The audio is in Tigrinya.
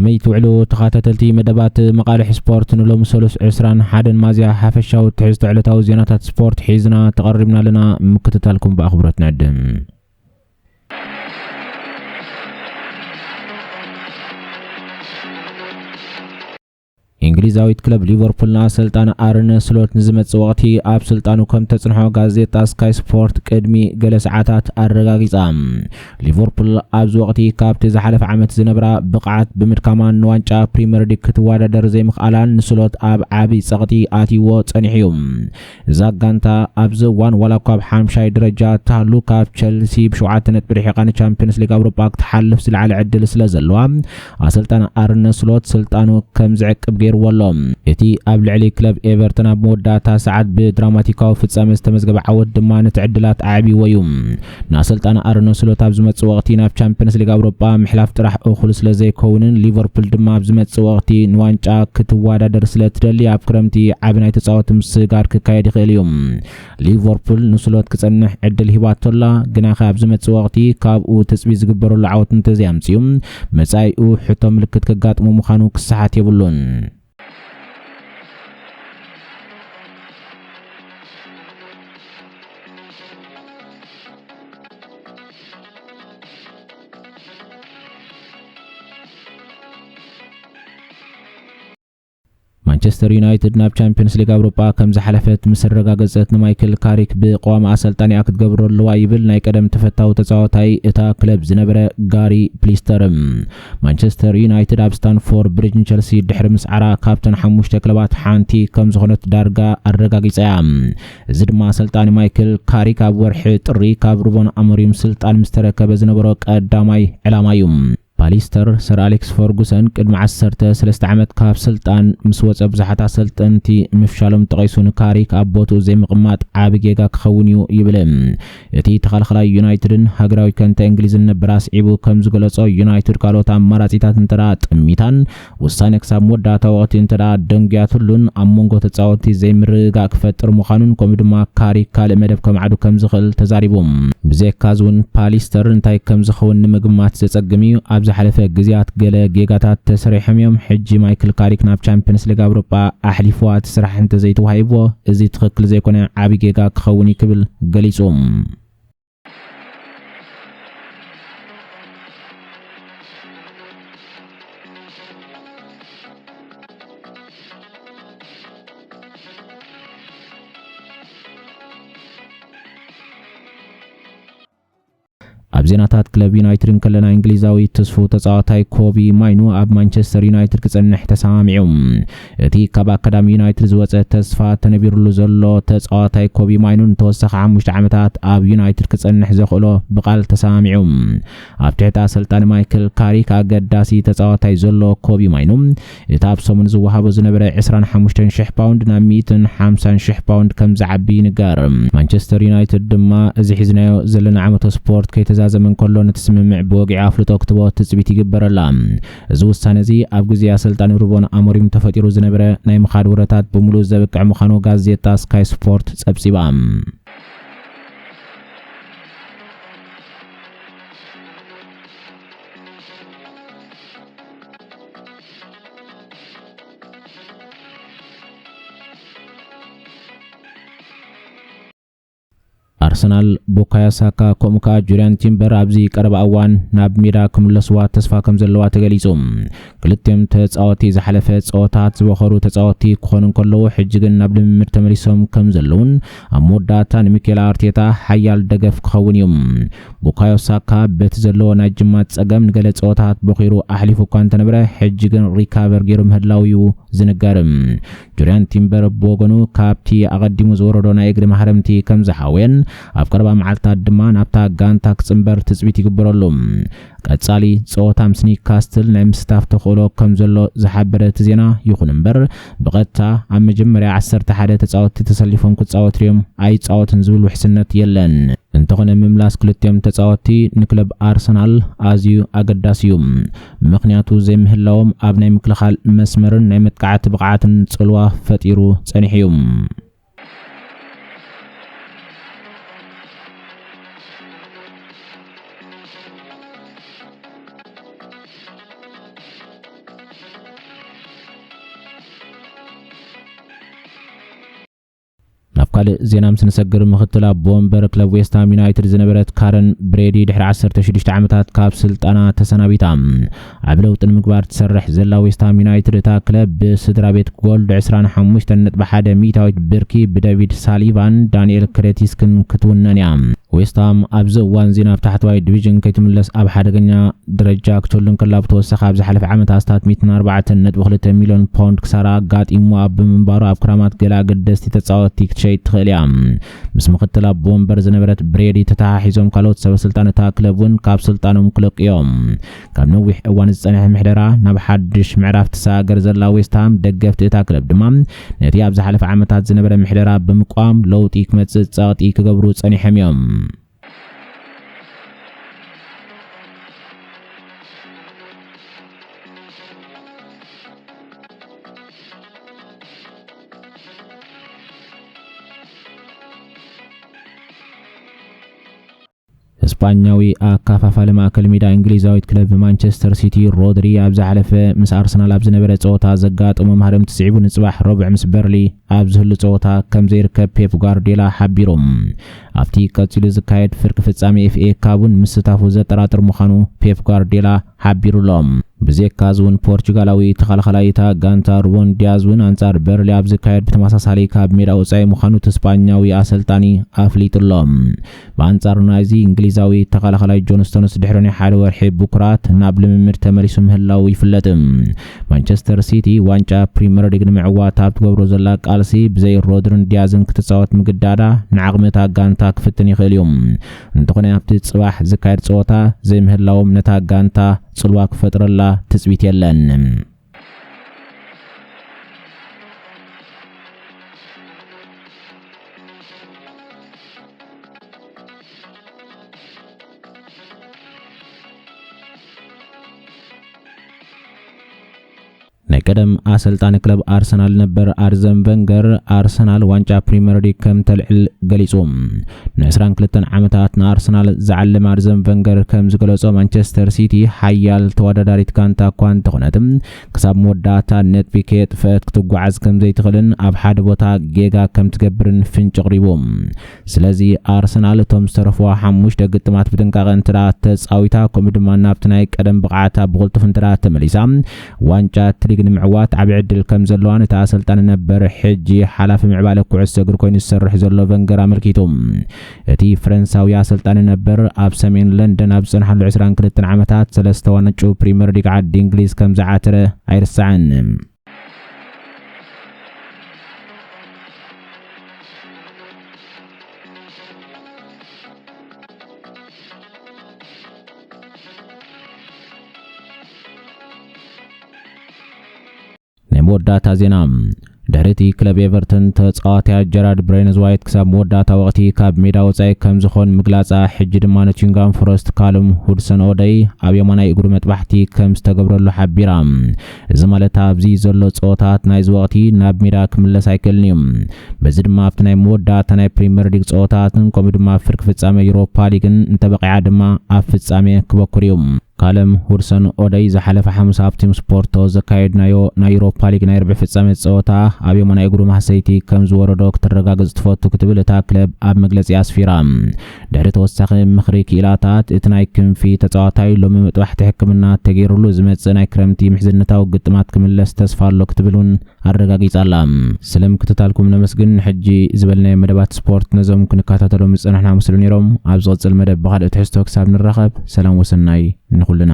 መይ ትውዕሉ ተኸታተልቲ መደባት መቓልሕ ስፖርት፣ ንሎሚ ሰሉስ ዕስራን ሓደን ሚያዝያ ሓፈሻዊ ትሕዝቶ ዕለታዊ ዜናታት ስፖርት ሒዝና ተቐሪብና ኣለና። ምክትታልኩም ብኣኽብሮት ንዕድም። እንግሊዛዊት ክለብ ሊቨርፑል ንኣሰልጣኒ ኣርነ ስሎት ንዝመጽእ ወቕቲ ኣብ ስልጣኑ ከም ተጽንሖ ጋዜጣ ስካይ ስፖርት ቅድሚ ገለ ሰዓታት ኣረጋጊጻ። ሊቨርፑል ኣብዚ ወቕቲ ካብቲ ዝሓለፈ ዓመት ዝነብራ ብቕዓት ብምድካማን ንዋንጫ ፕሪምየር ሊግ ክትወዳደር ዘይምኽኣላን ንስሎት ኣብ ዓቢ ጸቕጢ ኣትይዎ ጸኒሑ እዩ። እዛ ጋንታ ኣብዚ እዋን ዋላ እኳ ኣብ ሓምሻይ ደረጃ ትሃሉ፣ ካብ ቸልሲ ብሸውዓተ ነጥቢ ርሒቓ ንቻምፒዮንስ ሊግ ኣውሮጳ ክትሓልፍ ዝለዓለ ዕድል ስለ ዘለዋ፣ ኣሰልጣኒ ኣርነ ስሎት ስልጣኑ ከም ዝዕቅብ ገይርዎ ኣሎ። እቲ ኣብ ልዕሊ ክለብ ኤቨርተን ኣብ መወዳእታ ሰዓት ብድራማቲካዊ ፍጻመ ዝተመዝገበ ዓወት ድማ ነቲ ዕድላት ኣዕብይዎ እዩ። ንኣሰልጣኒ ኣርነ ስሎት ኣብ ዝመጽእ ወቕቲ ናብ ቻምፒዮንስ ሊግ ኣውሮጳ ምሕላፍ ጥራሕ እኹል ስለ ዘይከውንን፣ ሊቨርፑል ድማ ኣብ ዝመጽእ ወቕቲ ንዋንጫ ክትወዳደር ስለ ትደሊ፣ ኣብ ክረምቲ ዓቢ ናይ ተጻወቲ ምስግጋር ክካየድ ይኽእል እዩ። ሊቨርፑል ንስሎት ክጸንሕ ዕድል ሂባቶ ኣላ፣ ግናኸ ኣብ ዝመጽእ ወቕቲ ካብኡ ትጽቢት ዝግበረሉ ዓወት እንተዘይኣምጺኡ፣ መጻኢኡ ሕቶ ምልክት ከጋጥሞ ምዃኑ ክሰሓት የብሉን። ማንቸስተር ዩናይትድ ናብ ቻምፒዮንስ ሊግ ኣውሮጳ ከም ዝሓለፈት ምስ ኣረጋገጸት፣ ንማይክል ካሪክ ብቀዋሚ ኣሰልጣኒኣ ክትገብሮ ኣለዋ ይብል ናይ ቀደም ተፈታዊ ተጻዋታይ እታ ክለብ ዝነበረ ጋሪ ፕሊስተር። ማንቸስተር ዩናይትድ ኣብ ስታንፎርድ ብሪጅ ንቸልሲ ድሕሪ ምስዓራ፣ ካብተን ሓሙሽተ ክለባት ሓንቲ ከም ዝኾነት ዳርጋ ኣረጋጊጻ እያ። እዚ ድማ ኣሰልጣኒ ማይክል ካሪክ ኣብ ወርሒ ጥሪ ካብ ሩበን ኣሞሪም ስልጣን ምስ ተረከበ ዝነበሮ ቀዳማይ ዕላማ እዩ። ፓሊስተር፣ ሰር ኣሌክስ ፈርጉሰን ቅድሚ ዓሰርተ ሰለስተ ዓመት ካብ ስልጣን ምስ ወጸ፣ ብዙሓት ኣሰልጠንቲ ምፍሻሎም ጠቒሱ፣ ንካሪክ ኣብ ቦትኡ ዘይምቕማጥ ዓቢ ጌጋ ክኸውን እዩ ይብል። እቲ ተኸላኸላይ ዩናይትድን ሃገራዊ ከንተ እንግሊዝን ነበር ኣስዒቡ ከም ዝገለጾ፣ ዩናይትድ ካልኦት ኣማራጺታት እንተ ደኣ ጠሚታን፣ ውሳነ ክሳብ መወዳእታ ወቕቲ እንተ ደኣ ደንጉያትሉን፣ ኣብ መንጎ ተጻወትቲ ዘይምርግጋእ ክፈጥር ምዃኑን፣ ከምኡ ድማ ካሪክ ካልእ መደብ ከማዕዱ ከም ዝኽእል ተዛሪቡ። ብዘየካዚ እውን ፓሊስተር እንታይ ከም ዝኸውን ንምግማት ዘጸግም እዩ። ኣብ ዝሓለፈ ግዜያት ገለ ጌጋታት ተሰሪሖም እዮም። ሕጂ ማይክል ካሪክ ናብ ቻምፒየንስ ሊግ ኣውሮጳ ኣሕሊፍዋ እቲ ስራሕ እንተዘይተዋሂብዎ፣ እዚ ትኽክል ዘይኮነ ዓቢ ጌጋ ክኸውን እዩ ክብል ገሊጹ። ኣብ ዜናታት ክለብ ዩናይትድ እንከለና፣ እንግሊዛዊ ትስፉው ተጻዋታይ ኮቢ ማይኑ ኣብ ማንቸስተር ዩናይትድ ክጸንሕ ተሰማሚዑ። እቲ ካብ ኣካዳሚ ዩናይትድ ዝወጸ ተስፋ ተነቢሩሉ ዘሎ ተጻዋታይ ኮቢ ማይኑ ንተወሳኺ ሓሙሽተ ዓመታት ኣብ ዩናይትድ ክጸንሕ ዘኽእሎ ብቓል ተሰማሚዑ። ኣብ ትሕቲ ኣሰልጣኒ ማይክል ካሪክ ኣገዳሲ ተጻዋታይ ዘሎ ኮቢ ማይኑ፣ እቲ ኣብ ሰሙን ዝወሃቦ ዝነበረ ዕስራን ሓሙሽተን ሽሕ ፓውንድ ናብ ሚእትን ሓምሳን ሽሕ ፓውንድ ከም ዝዓቢ ይንገር። ማንቸስተር ዩናይትድ ድማ እዚ ሒዝናዮ ዘለና ዓመተ ስፖርት ከይተዛዘመ እንከሎ፣ ነቲ ስምምዕ ብወግዒ ኣፍልጦ ክትቦ ትጽቢት ይግበረላ። እዚ ውሳነ እዚ ኣብ ግዜ ኣሰልጣኒ ሩበን ኣሞሪም ተፈጢሩ ዝነበረ ናይ ምኻድ ወረታት ብምሉእ ዘብቅዕ ምዃኑ ጋዜጣ ስካይ ስፖርት ጸብጺባ። ኣርሰናል ቡካዮ ሳካ ከምኡ ከኣ ጁርያን ቲምበር ኣብዚ ቀረባ እዋን ናብ ሜዳ ክምለስዋ ተስፋ ከም ዘለዋ ተገሊጹ። ክልቲኦም ተጻወቲ ዝሓለፈ ጸወታት ዝበኸሩ ተጻወቲ ክኾኑ እንከለዉ፣ ሕጂ ግን ናብ ልምምድ ተመሊሶም ከም ዘለዉን ኣብ መወዳእታ ንሚኬል ኣርቴታ ሓያል ደገፍ ክኸውን እዩ። ቡካዮ ሳካ በቲ ዘለዎ ናይ ጅማት ጸገም ንገለ ጸወታት ቦኺሩ ኣሕሊፉ እኳ እንተነበረ፣ ሕጂ ግን ሪካቨር ገይሩ ምህላው እዩ ዝንገር። ጁርያን ቲምበር ብወገኑ፣ ካብቲ ኣቐዲሙ ዝወረዶ ናይ እግሪ ማህረምቲ ከም ዝሃወየን ኣብ ቀረባ መዓልታት ድማ ናብታ ጋንታ ክጽንበር ትጽቢት ይግበረሉ። ቀጻሊ ጸወታ ምስ ኒውካስትል ናይ ምስታፍ ተኽእሎ ከም ዘሎ ዝሓበረ እቲ ዜና፣ ይኹን እምበር፣ ብቐጥታ ኣብ መጀመርያ ዓሰርተ ሓደ ተጻወትቲ ተሰሊፎም ክጻወቱ ድዮም ኣይጻወቱን ዝብል ውሕስነት የለን። እንተኾነ፣ ምምላስ ክልቲኦም ተጻወትቲ ንክለብ ኣርሰናል ኣዝዩ ኣገዳሲ እዩ። ምኽንያቱ፣ ዘይምህላዎም ኣብ ናይ ምክልኻል መስመርን ናይ መጥቃዕቲ ብቕዓትን ጽልዋ ፈጢሩ ጸኒሑ እዩ። ካልእ ዜና ምስ ንሰግር፣ ምኽትል ኣቦ ወንበር ክለብ ዌስትሃም ዩናይትድ ዝነበረት ካረን ብሬዲ ድሕሪ ዓሰርተ ሽዱሽተ ዓመታት ካብ ስልጣና ተሰናቢታ። ዓቢ ለውጢ ንምግባር ትሰርሕ ዘላ ዌስትሃም ዩናይትድ፣ እታ ክለብ ብስድራ ቤት ጎልድ ዕስራን ሓሙሽተን ነጥቢ ሓደ ሚእታዊት ብርኪ ብደቪድ ሳሊቫን ዳንኤል ክሬቲስክን ክትውነን እያ። ዌስትሃም ኣብዚ እዋን እዚ ናብ ታሕተዋይ ዲቪዥን ከይትምለስ ኣብ ሓደገኛ ደረጃ ክትህሉ እንከላ፣ ብተወሳኺ ኣብ ዝሓለፈ ዓመት ኣስታት ሚእትን ኣርባዕተን ነጥቢ ክልተ ሚልዮን ፓውንድ ክሳራ ኣጋጢሙዋ ብምንባሩ፣ ኣብ ክራማት ገለ ኣገደስቲ ተጻወትቲ ክትሸይጥ ትኽእል እያ። ምስ ምኽትል ኣቦ ወንበር ዝነበረት ብሬዲ ተተሓሒዞም ካልኦት ሰበ ስልጣን እታ ክለብ እውን ካብ ስልጣኖም ክለቁ እዮም። ካብ ነዊሕ እዋን ዝጸንሐ ምሕደራ ናብ ሓድሽ ምዕራፍ ትሰጋገር ዘላ ዌስትሃም፣ ደገፍቲ እታ ክለብ ድማ ነቲ ኣብ ዝሓለፈ ዓመታት ዝነበረ ምሕደራ ብምቋም ለውጢ ክመጽእ ጸቕጢ ክገብሩ ጸኒሖም እዮም። ስጳኛዊ ኣካፋፋሊ ማእከል ሜዳ እንግሊዛዊት ክለብ ማንቸስተር ሲቲ ሮድሪ ኣብ ዝሓለፈ ምስ ኣርሰናል ኣብ ዝነበረ ጸወታ ዘጋጠሞ ማህረምቲ ስዒቡ ንጽባሕ ረቡዕ ምስ በርሊ ኣብ ዝህሉ ጸወታ ከም ዘይርከብ ፔፕ ጓርዲዮላ ሓቢሩ። ኣብቲ ቀጺሉ ዝካየድ ፍርቂ ፍጻሜ ኤፍኤ ካፕ እውን ምስታፉ ዘጠራጥር ምዃኑ ፔፕ ጓርዲዮላ ሓቢሩ ኣሎ። ብዘየካ እዚ እውን ፖርቹጋላዊ ተኸላኻላይ እታ ጋንታ ሩበን ዲያዝ እውን ኣንጻር በርሊ ኣብ ዝካየድ ብተመሳሳሊ ካብ ሜዳ ወጻኢ ምዃኑ እቲ ስጳኛዊ ኣሰልጣኒ ኣፍሊጡ ኣሎ። ብኣንጻር ናይዚ እንግሊዛዊ ተኸላኻላይ ጆን ስቶንስ ድሕሪ ናይ ሓደ ወርሒ ብኩራት ናብ ልምምድ ተመሊሱ ምህላው ይፍለጥ። ማንቸስተር ሲቲ ዋንጫ ፕሪምየር ሊግ ንምዕዋት ኣብ ትገብሮ ዘላ ቃልሲ ብዘይ ሮድሪን ዲያዝን ክትጻወት ምግዳዳ ንዓቕሚ እታ ጋንታ ክፍትን ይኽእል እዩ። እንተኾነ ኣብቲ ጽባሕ ዝካየድ ጸወታ ዘይምህላዎም ነታ ጋንታ ጽልዋ ክፈጥረላ ትጽቢት የለን። ናይ ቀደም ኣሰልጣኒ ክለብ ኣርሰናል ነበር ኣርዘን ቨንገር፣ ኣርሰናል ዋንጫ ፕሪምየር ሊግ ከም ተልዕል ገሊጹ። ንዕስራን ክልተን ዓመታት ንኣርሰናል ዝዓለመ ኣርዘን ቨንገር ከም ዝገለጾ፣ ማንቸስተር ሲቲ ሓያል ተወዳዳሪት ጋንታ እኳ እንተኾነት፣ ክሳብ መወዳእታ ነጥቢ ከየጥፈአት ክትጓዓዝ ከም ዘይትኽእልን ኣብ ሓደ ቦታ ጌጋ ከም ትገብርን ፍንጭ ኣቕሪቡ። ስለዚ ኣርሰናል እቶም ዝተረፍዋ ሓሙሽተ ግጥማት ብጥንቃቐ እንተ ደኣ ተጻዊታ፣ ከምኡ ድማ ናብቲ ናይ ቀደም ብቕዓታ ብቕልጡፍ እንተ ደኣ ተመሊሳ፣ ዋንጫ እቲ ሊግ ንምዕዋት ዓቢ ዕድል ከም ዘለዋን እቲ ኣሰልጣኒ ነበር ሕጂ ሓላፊ ምዕባለ ኩዕሶ እግሪ ኮይኑ ዝሰርሕ ዘሎ ቨንገር ኣመልኪቱ። እቲ ፈረንሳዊ ኣሰልጣኒ ነበር ኣብ ሰሜን ለንደን ኣብ ዝጸንሓሉ ዕስራን ክልተን ዓመታት ሰለስተ ዋንጫ ፕሪምየር ሊግ ዓዲ እንግሊዝ ከም ዝዓተረ ኣይርሳዕን። ናይ መወዳእታ ዜና። ድሕሪ እቲ ክለብ ኤቨርተን ተጻዋትያ ጀራርድ ብሬንዝዋይት ክሳብ መወዳእታ ወቕቲ ካብ ሜዳ ወጻኢ ከም ዝኾን ምግላጻ፣ ሕጂ ድማ ኖቲንግሃም ፎረስት ካሉም ሁድሰን ኦደይ ኣብ የማናይ እግሩ መጥባሕቲ ከም ዝተገብረሉ ሓቢራ። እዚ ማለት ኣብዚ ዘሎ ጸወታት ናይዚ ወቕቲ ናብ ሜዳ ክምለስ ኣይክእልን እዩ። በዚ ድማ ኣብቲ ናይ መወዳእታ ናይ ፕሪምየር ሊግ ጸወታትን ከምኡ ድማ ኣብ ፍርቂ ፍጻሜ ዩሮፓ ሊግን እንተበቒዓ ድማ ኣብ ፍጻሜ ክበኩር እዩ። ካለም ሁድሰን ኦደይ ዝሓለፈ ሓሙስ ኣብ ቲም ስፖርቶ ዘካየድናዮ ናይ ዩሮፓ ሊግ ናይ ርብዒ ፍጻሜ ጸወታ ኣብ የማናይ እግሩ ማህሰይቲ ከም ዝወረዶ ክተረጋግጽ ትፈቱ ክትብል እታ ክለብ ኣብ መግለጺ ኣስፊራ። ድሕሪ ተወሳኺ ምኽሪ ክኢላታት፣ እቲ ናይ ክንፊ ተጻዋታይ ሎሚ መጥባሕቲ ሕክምና ተገይሩሉ ዝመጽእ ናይ ክረምቲ ምሕዝነታዊ ግጥማት ክምለስ ተስፋ ኣሎ ክትብል እውን ኣረጋጊጻ ኣላ። ስለ ምክትታልኩም ነመስግን። ሕጂ ዝበልናዮ መደባት ስፖርት ነዞም ክንከታተሎም ዝጸናሕና መስሉ ነይሮም። ኣብ ዝቕጽል መደብ ብኻልእ ትሕዝቶ ክሳብ ንራኸብ፣ ሰላም ወሰናይ ንኹልና።